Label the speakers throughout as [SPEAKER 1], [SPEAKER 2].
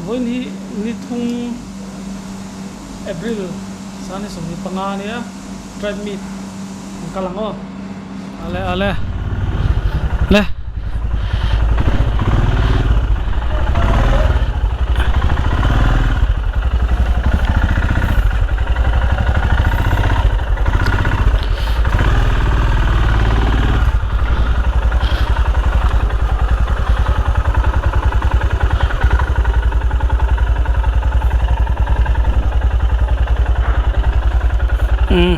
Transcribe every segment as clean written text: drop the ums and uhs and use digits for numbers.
[SPEAKER 1] Vawiin hi ni thum April sangni 25 a nia tribe meet an kal ang aw. Ale ale le. Um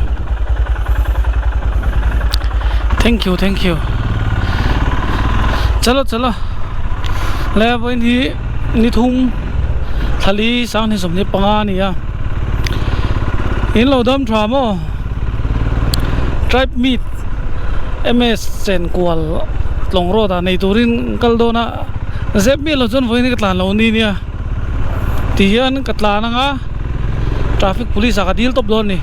[SPEAKER 1] thank you thank you chalo chalo le vawiin hi ni thum thlali sanghnih 25 a ni a in lo dam tha maw tribe meet ms chenkual tlawng road ah nei turin kal dawn a zep miah lo chuan vawiin hi ka tlan lo ni nia ti hian ka tlan anga traffic police ah ka dil tawp dawn a ni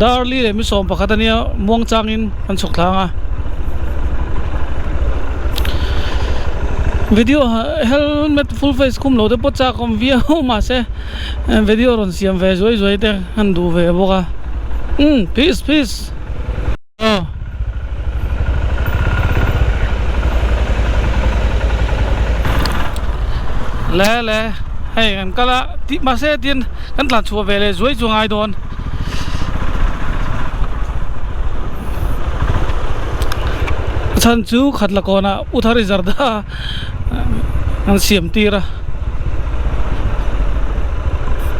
[SPEAKER 1] darli leh mi sawm pakhat ania muang changin an chhuk thlang a video helmet full face khum lo te pawh chak awm viau mahse video rawn siam ve zuai zuai te an duh ve bawk a umm peace peace. Aw. Le le hei kan kal a tih mahse tin kan tlan chhuah ve leh zuai chu a ngai dawn. A chhan chu khat la kawnah Uthari Zarda an siam tir a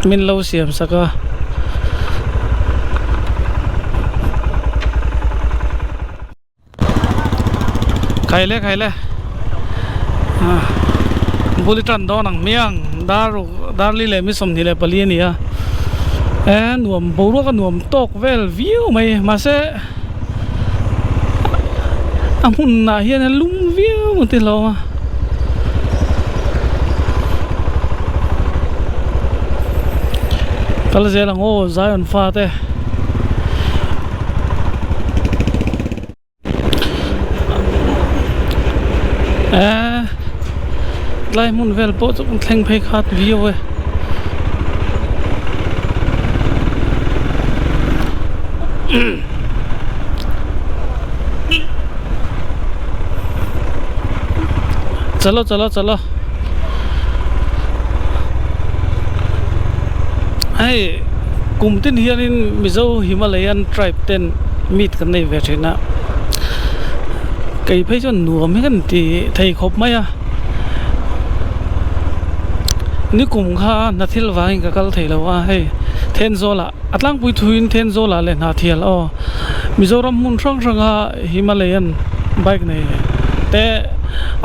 [SPEAKER 1] min lo siam sak a. Khaile khaile ah bul i tan dawn ang hmiang dar ruk dar li leh mi 24 a ni a e nuam boruak a nuam tawk vel viau mai mahse a hmunah hian a lum viau ang tih hlauh a. Kal zel ang aw Zion fate. Eee tlai hmun vel pawh chu thleng phei khat viau e. Chalo chalo chalo hei kum tin hianin Mizo Himalayan tribe ten meet kan nei ve thin a kei phei chuan nuam hi kan ti thei khawp mai a nikum kha hna thil vangin ka kal thei lo a hei Thenzawl ah a tlangpui thuin Thenzawl ah leh Hnahthial aw Mizoram hmun hrang hranga Himalayan bike nei te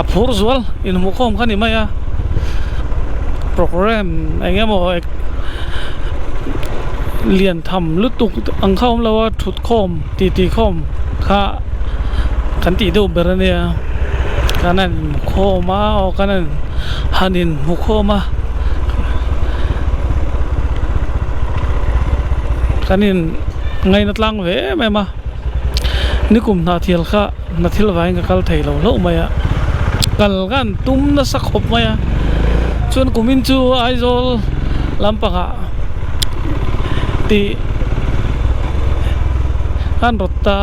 [SPEAKER 1] a phur zual inhmuhkhawm kha ni mai a programme eng emaw lian tham lutuk ang kha awm lo a thut khawm titi khawm kha kan tih deuh ber a nia kan han inhmukhawm a aw kan han han inhmukhawm a kan in ngaina tlang ve em em a nikum hna thial kha hna thil vangin ka kal thei lo hlauh mai a kal ka han tum nasa khawp mai a chuan kumin chu Aizawl lampangah tih an rawt ta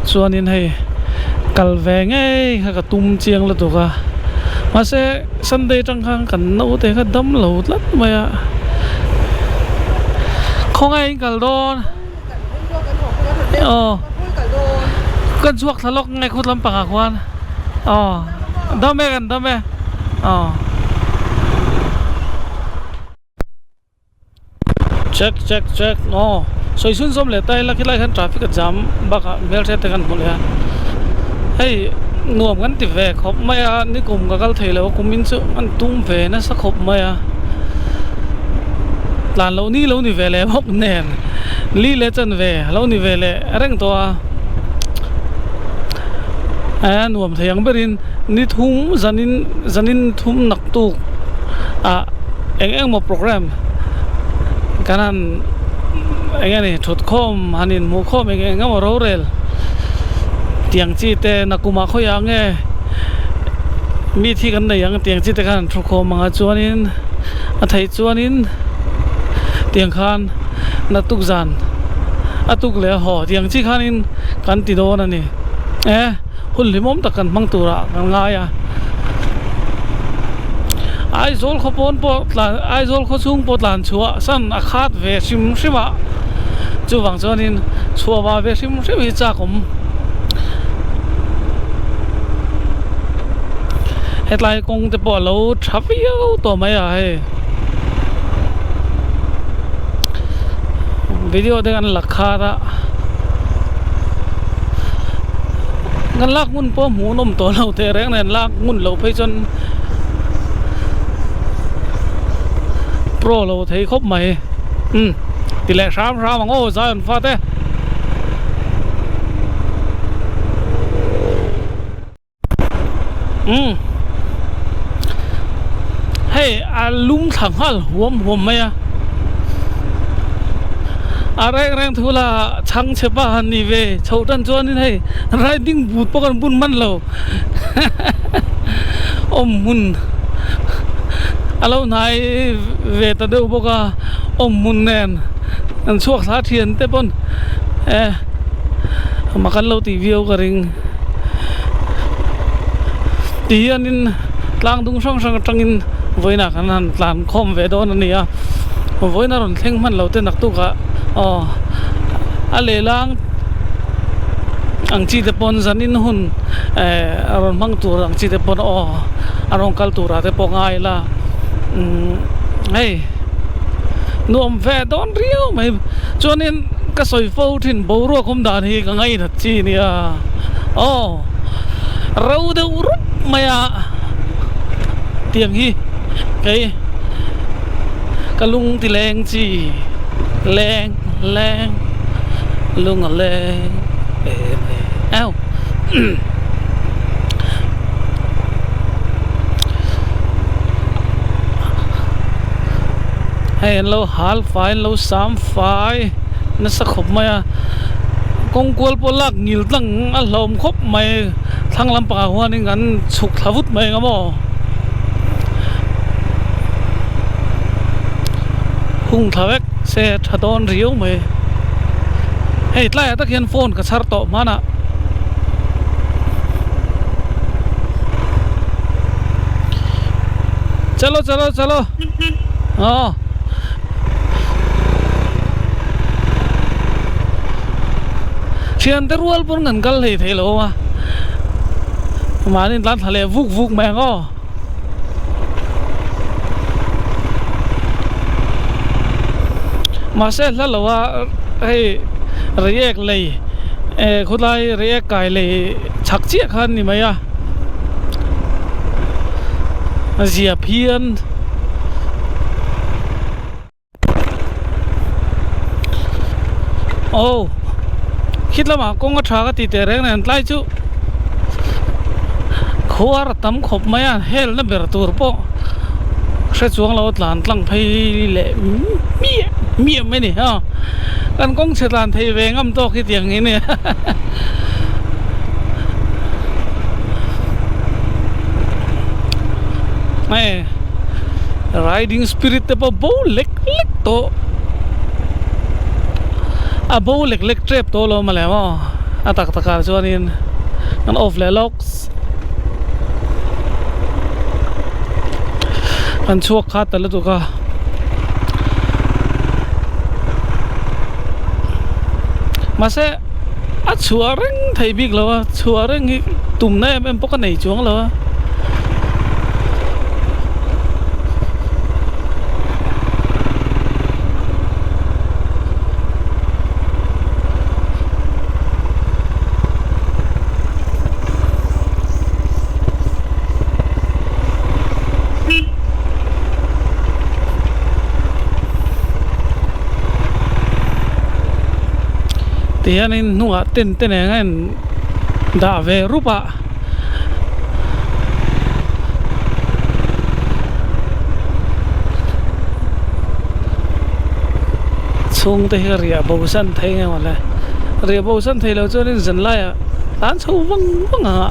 [SPEAKER 1] chuanin hei kal ve ngei kha ka tum chiang lutuk a mahse Sunday atang khan kan naute kha dam lo tlat mai a khawngaih in kal dawn aw kan chhuak thla lawk nge khut lampangah khuan aw dam e kan dam e aw. Check check check aw sawi chhun zawm leh ta ila khilai khan traffic a jam bakah hmelhriat te kan hmu leh a hei nuam kan ti ve khawp mai a nikum ka kal thei lo a kumin chu an tum ve nasa khawp mai a tlan loh ni lo ni ve leh bawk nen li leh chan ve lo ni ve leh reng tawh a a nuam thei ang berin ni thum zanin zanin thum naktuk ah. Eng eng maw program kan han eng nge ni thut khawm han in hmuh khawm eng eng emaw rorel tiang chi te nakum ah khawiah nge Mi thi kan nei ang tiang chi te khan an thu khawm ang a chuanin a theih chuanin tiang khan naktuk zan a tuk leh a haw tiang chi khanin kan ti dawn a ni e hun hlimawm tak kan hmang turah kan ngai a Aizawl khaw pawn pawh tlan Aizawl khaw chhung pawh tlan chhuah san a khat ve hrim hrim a chuvang chuanin chhuah va ve hrim hrim hi chak awm. Hetlai kawng te pawh a lo tha viau tawh mai a hei video te kan la khar a kan lak ngun pawh hmuh nawm tawh lo teh reng nen lak ngun loh phei chuan pro lo thei khawp mai umm ti leh hram hram ang aw Zion fate. Umm hei a lum thla nghal huam huam mai a a reng reng thu la chhang chhe pa han ni ve chhoh tan chuanin hei riding boot pawh kan bun hman lo awm hmun a lo hnai ve ta deuh bawk a awm hmun nen an chhuak thla thian te pawn e mak an lo tih viau ka ring. Ti hianin tlang dung hrang hrang atangin vawiinah kan han tlan khawm ve dawn a ni a vawiin a rawn thleng hman lo te naktukah aw a lehlang ang chi te pawn zanin hun eh a rawn hmang tur ang chi te pawn aw a rawn kal turah te pawh ngai ila umm hei nuam ve dawn riau mai chuanin ka sawi fo thin boruak awm dan hi ka ngainat chi a nia aw ro deuh rup mai a tiang hi kei ka lung ti leng chi leng leng lung a leng em em hei an lo hal fai an lo sam fai nasa khawp mai a kawng kual pawh lak ngil tlang a hlawm khawp mai thlang lampangah huanin an chhuk thla vut mai ang maw hung thla vek se tha dawn riau mai hei tlaiah tak hian phone ka chhar tawh hmanah. Chalo chalo chalo aw. Thiante rual pawn kan kal hlei thei lo a mahni tlan thla leh vuk vuk mai ang aw. Mahse hla lo a hei reiek lei eh khawtlai reiek kai lei chhak chiah khan ni mai a zia phian. Aw khit lamah kawng a tha ka ti teh reng nen tlai chu khuar a tam khawp mai a helna ber tur pawh hre chuang lo a tlan tlang phei leh miah miah mai a ni a kan kawng chhe tlan thei ve ngam tawk hi tiang hi nia hei riding spirit te pawh bo lek lek tawh a bo lek lek tep tawh lo mawle maw a tak tak ah chuanin kan off leh lawk kan chhuak kha ta lutuk a mahse a chhuah reng thei bik lo a chhuah reng hi tumna em em pawh ka nei chuang lo a. Tihianin hnungah tent te nen a in dah ve rup a. Chhungte hi riah bo san thei nge mawle riah bo san thei lo chuanin zanlaiah tan chho vang vang ang a.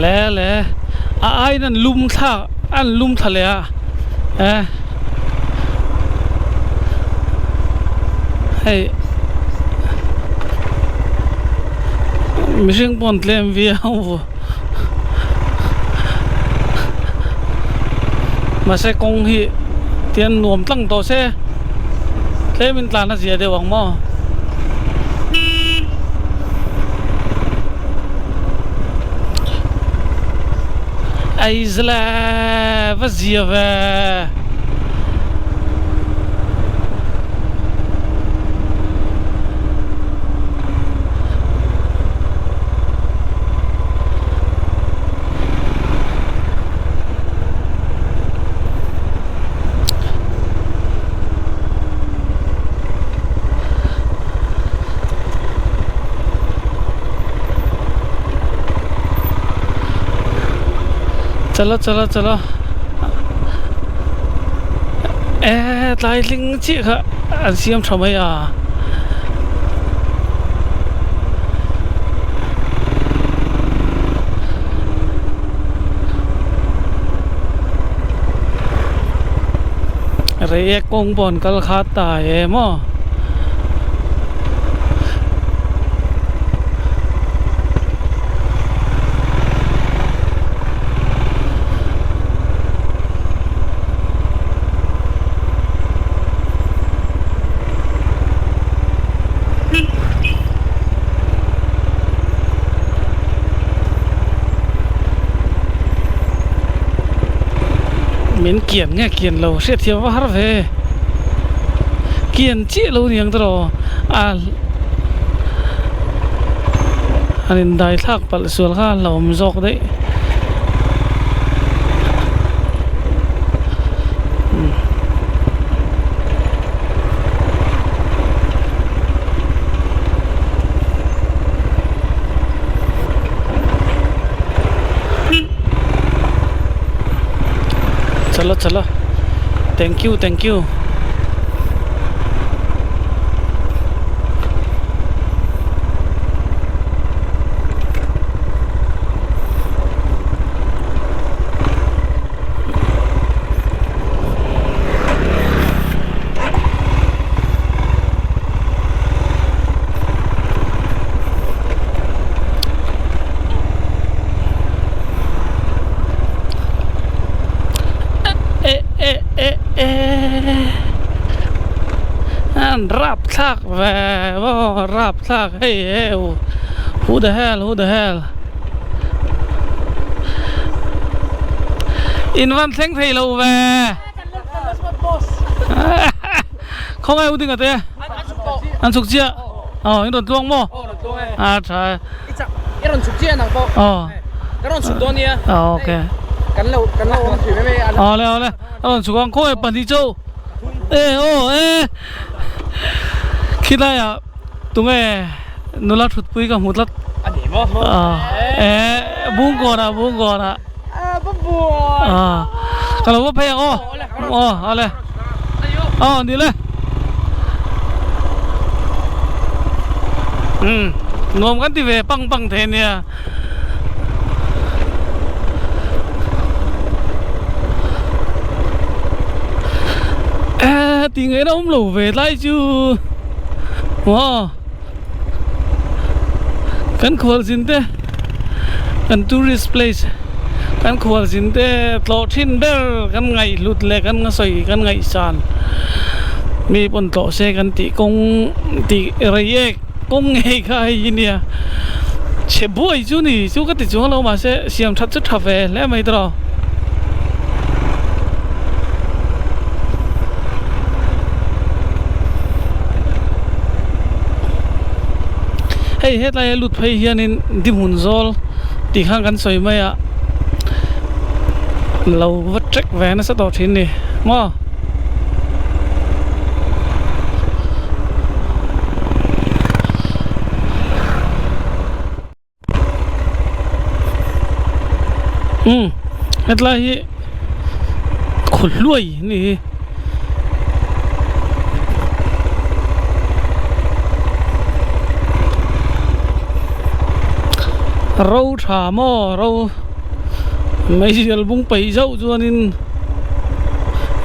[SPEAKER 1] Le le a aiin an lum thlak an lum thla leh a eh hei mihring pawh an tlem viau mahse kawng hi tian nuam tlang tawh se tlemin tlan a zia deuh ang maw. Aizla va zia ve. Chalo chalo chalo eh tlai tling chiah kha an siam tha mai a. Reiek kawng pawh an kal kha ta em aw. Min kian nge kian lo hriatthiam va har ve kian chiah lo niang tawh a an indai thlak palh sual kha a hlauhawm zawk daih. Chalo chalo thank you thank you eh eh eh eh an rap thlak ve aw rap thlak hei heu who the hell who the hell in van thleng thei lo ve. Khawngaih u ding ate an chhuk chiah aw in rawn tluang maw a tha e
[SPEAKER 2] i rawn chhuk chiah nang pawh
[SPEAKER 1] aw
[SPEAKER 2] ka rawn chhuk dawn nia
[SPEAKER 1] aw ok
[SPEAKER 2] kan lo kan lo awm thui mai mai a
[SPEAKER 1] awle awle a rawn chhuk ang khawngaih pahnih chauh e aw e khilai ah tunge nula thutpui ka hmu tlat
[SPEAKER 2] a ni maw
[SPEAKER 1] e bungkawn ah bungkawn ah Ka lo va phei ang aw aw ale aw ni le um nuam kan ti ve pang pang thei ania e ti ngei na awm lo ve tlai chu wow. Kan khualzin te kan tourist place kan khualzin te tlawh thin ber kan ngaihhlut leh kan ngasawi kan ngaihsan mi pawn tlawh se kan tih kawng tih reiek kawng ngei kha hei hi nia chhe buai chu ni chu ka ti chuang lo mahse siam that chu tha ve hle mai tawh. Hei hetlai a lut phei hianin dihmun zawl tih khan kan sawi mai a lo va trek ve nasa tawh thin ni maw. Umm hetlai hi khaw hluai a ni hi. Ro tha maw ro. Meizial bung peih zauh chuanin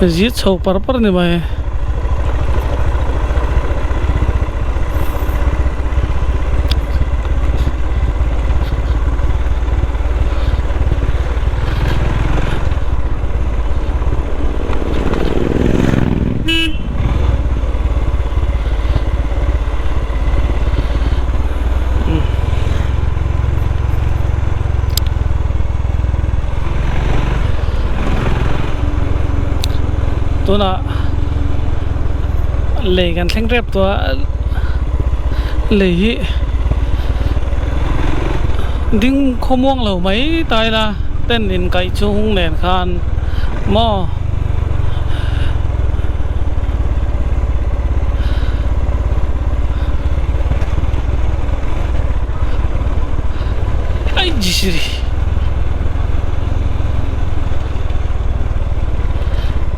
[SPEAKER 1] zit chho par par a ni mai. Tunah lei kan thleng tep tawh a lei hi ding khawmuang lo mai ta ila tent in kaih chung nen khan maw.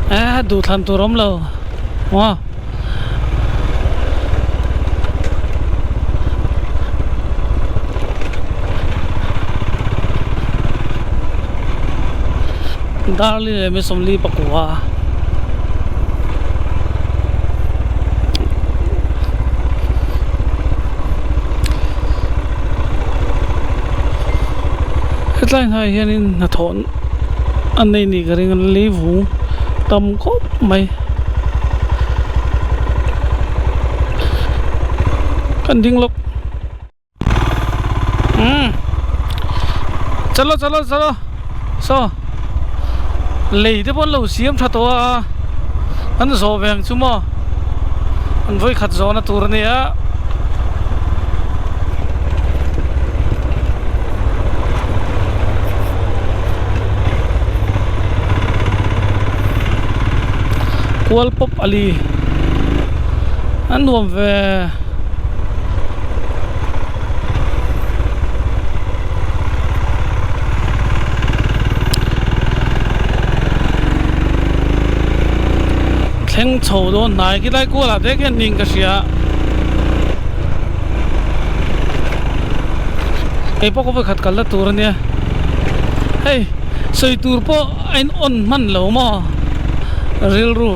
[SPEAKER 1] A duhthlan tur awm lo maw. Darli leh mi sawmli pakua. Hetlai hnaiah hianin hnathawh an nei nih ka ring a leivung tam khawp mai. Kan ding lawk. Umm chalo chalo chalo saw lei te pawh an lo siam tha tawh a an zawh ve ang chu maw an vawikhat zawhna tur a nia. Kual pawp ali an nuam ve. Thleng chho dawn hnai khi lai kualah te khian ning ka hria kei pawh ka vawikhat kal la tur ania hei sawi tur pawh a in on hman lo maw rilru.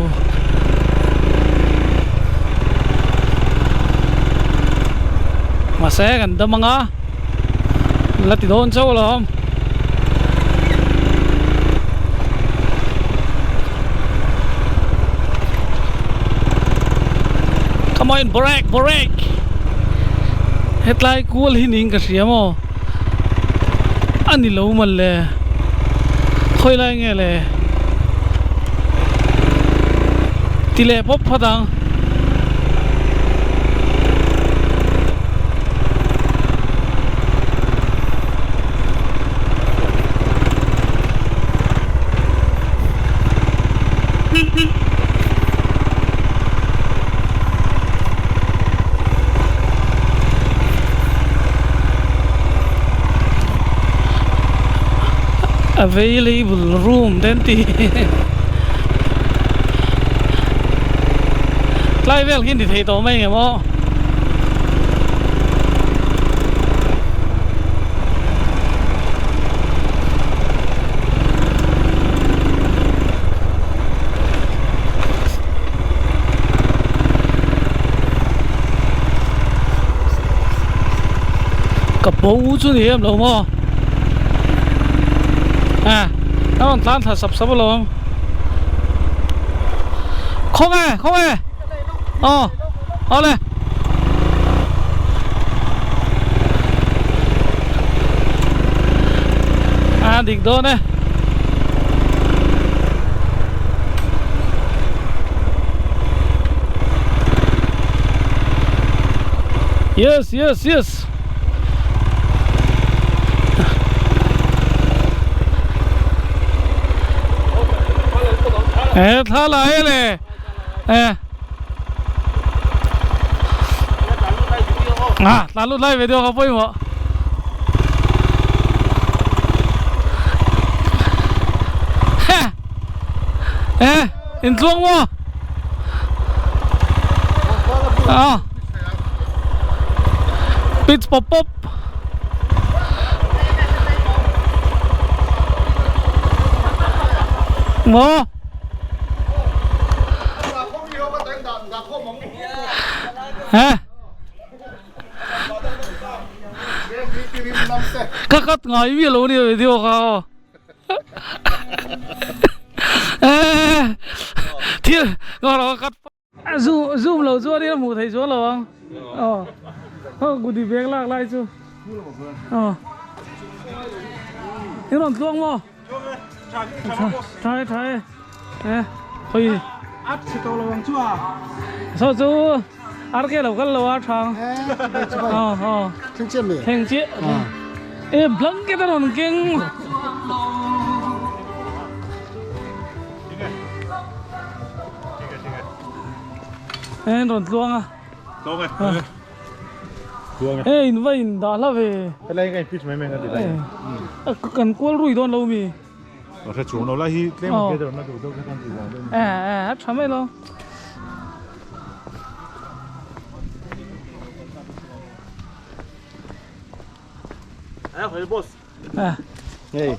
[SPEAKER 1] Mahse kan dam anga la ti dawn chauh alawm. Come on break break hetlai kual hi niin ka hria maw a ni lo man le khawi lai nge le ti leh pawp phawt ang. Available room te an ti tlai vel khi ni thei tawh mai nge maw. Ka bo chu ni em lo maw a a rawn tlan thla sap sap alawm khawnge khawnge aw awle. A dik dawn e. Yes yes yes. E thla la e le. E. À, tlan lut lai video kha pawimawh. E, in tluang maw? À. Pitch pop pop. Maw? He? Ka cut ngai mi lo ni video kha aw. Thil ka cut Zoom zoom lo chuan in a hmuh theih chuan lo ang aw aw gudi bag lak lai chu aw in rawn tluang maw tha e tha e e khawi
[SPEAKER 2] a chhe tawh lo ang chu a
[SPEAKER 1] saw chu ar ke lo kal lo a tha ang aw aw
[SPEAKER 3] thleng chiah mi
[SPEAKER 1] thleng chiah e blanket a rawn keng. En rawn tluang a.
[SPEAKER 4] Tluang e. Tluang e.
[SPEAKER 1] E in va in dah hla ve.
[SPEAKER 4] Helai ka in pitch mai mai nga ti lai.
[SPEAKER 1] Kan kual rui dawn lo mi.
[SPEAKER 4] Ka hre chuang lo lai hi tlem ke deuh na duh deuh kha kan ti zau deuh.
[SPEAKER 1] E e a tha mai lo.
[SPEAKER 4] Eh hoi boss.
[SPEAKER 1] Eh.
[SPEAKER 3] Hey.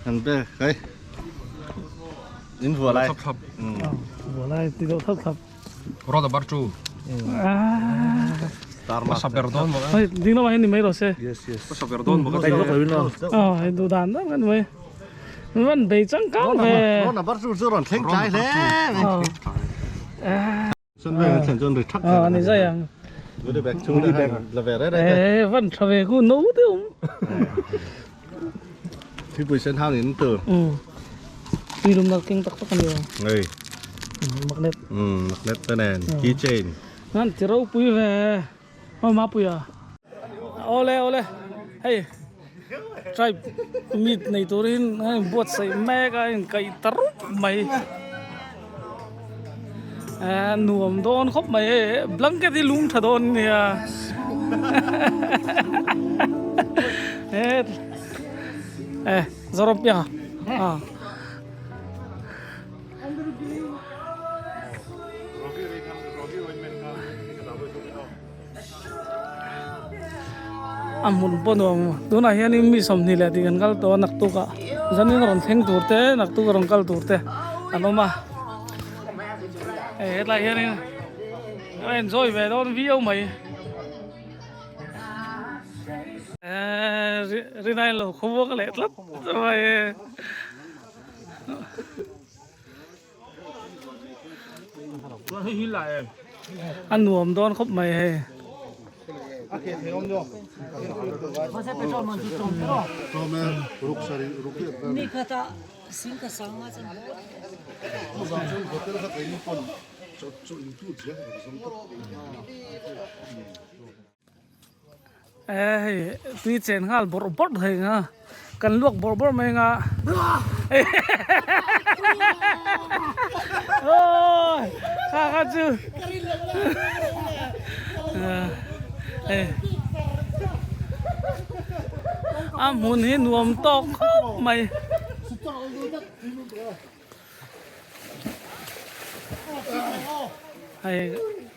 [SPEAKER 3] Kan be kai. In vua lai.
[SPEAKER 2] Thap thap.
[SPEAKER 1] Vua lai ti deuh thap thap.
[SPEAKER 2] Roda bar chu.
[SPEAKER 3] Star ma.
[SPEAKER 2] Sa ber dawn bawk.
[SPEAKER 1] Hei ding lamah hian ni mai rawh se.
[SPEAKER 3] Yes yes.
[SPEAKER 2] Sa ber dawn bawk.
[SPEAKER 3] Kai lok lo.
[SPEAKER 1] Aw hei duh dan dan kan mai. Van bei chang kang ve.
[SPEAKER 3] Roda bar chu chu ron thleng tlai hle. Sun veng an thlen chuan ri thak
[SPEAKER 1] Aw ani zai ang.
[SPEAKER 3] Goodie bag chung goodie bag la ve re re.
[SPEAKER 1] E van tha ve ku no te um.
[SPEAKER 3] Thipui sen hang in tu.
[SPEAKER 1] Um. Tui lum na keng tak tak ani.
[SPEAKER 3] Ngei.
[SPEAKER 1] Magnet.
[SPEAKER 3] Um magnet te nen keychain.
[SPEAKER 1] Nan ti ropui ve. Aw Mapuia. Awle awle hei tribe meet nei turin a inbuatsaih mek a inkaih ta rup mai eh nuam dawn khawp mai hei blanket hi lung tha dawn nia eh Zoram piang a. A hmun pawh nuam tunah hianin mi 20 leh tih kan kal tawh a naktukah zanin rawn thleng tur te naktuk rawn kal tur te an awm a hei hetlai hianin a enjoy ve dawn viau mai eee rinai lo khawmuak leh tlat mai e. A nuam dawn khawp mai hei. Eh hei tui chen nghal bawrh bawrh thei nga kan luak bawrh bawrh mai nga awi kha kha chu eh a hmun hi nuam tawk khawp mai. Hei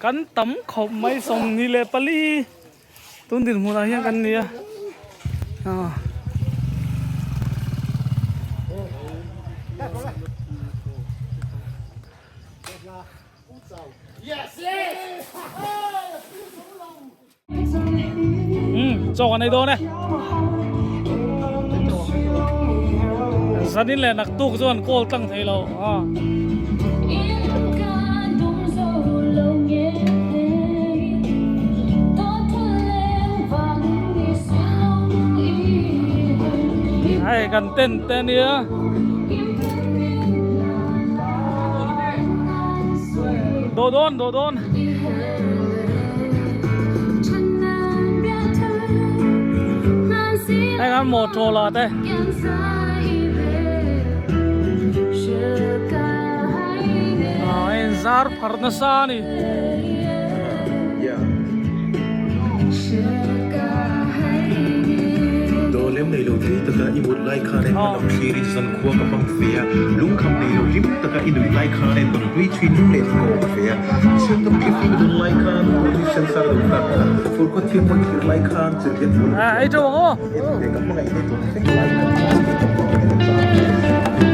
[SPEAKER 1] kan tam khawp mai 24 tun dinhmun ah hian kan ni a ah. Um chaw kan ei dawn e zanin leh naktuk chuan call tlang thei lo a. Hei kan tent te ania. Dawh dawn dawh dawn. Heng an motor la te. Ah hei zar phar nasa a ni.
[SPEAKER 5] Dawlem nei lo tlei taka i mut lai khan en hmanawm thlir in zan khua ka hmang fe a, lungkham nei lo hlim taka i nuih lai khan en dawng hlui chhui lung leh thlawh ka fe a, chhiat tam thli fing dun lai khan tawhni sen sar lo tak a, fur khaw thiam pawn thlir lai khan chirh en hmun
[SPEAKER 1] Ah, ei tawh ang aw.
[SPEAKER 5] En ve ka hmangaih nei tawh thleng lai khan chhiat tam thli fing dun lai khan.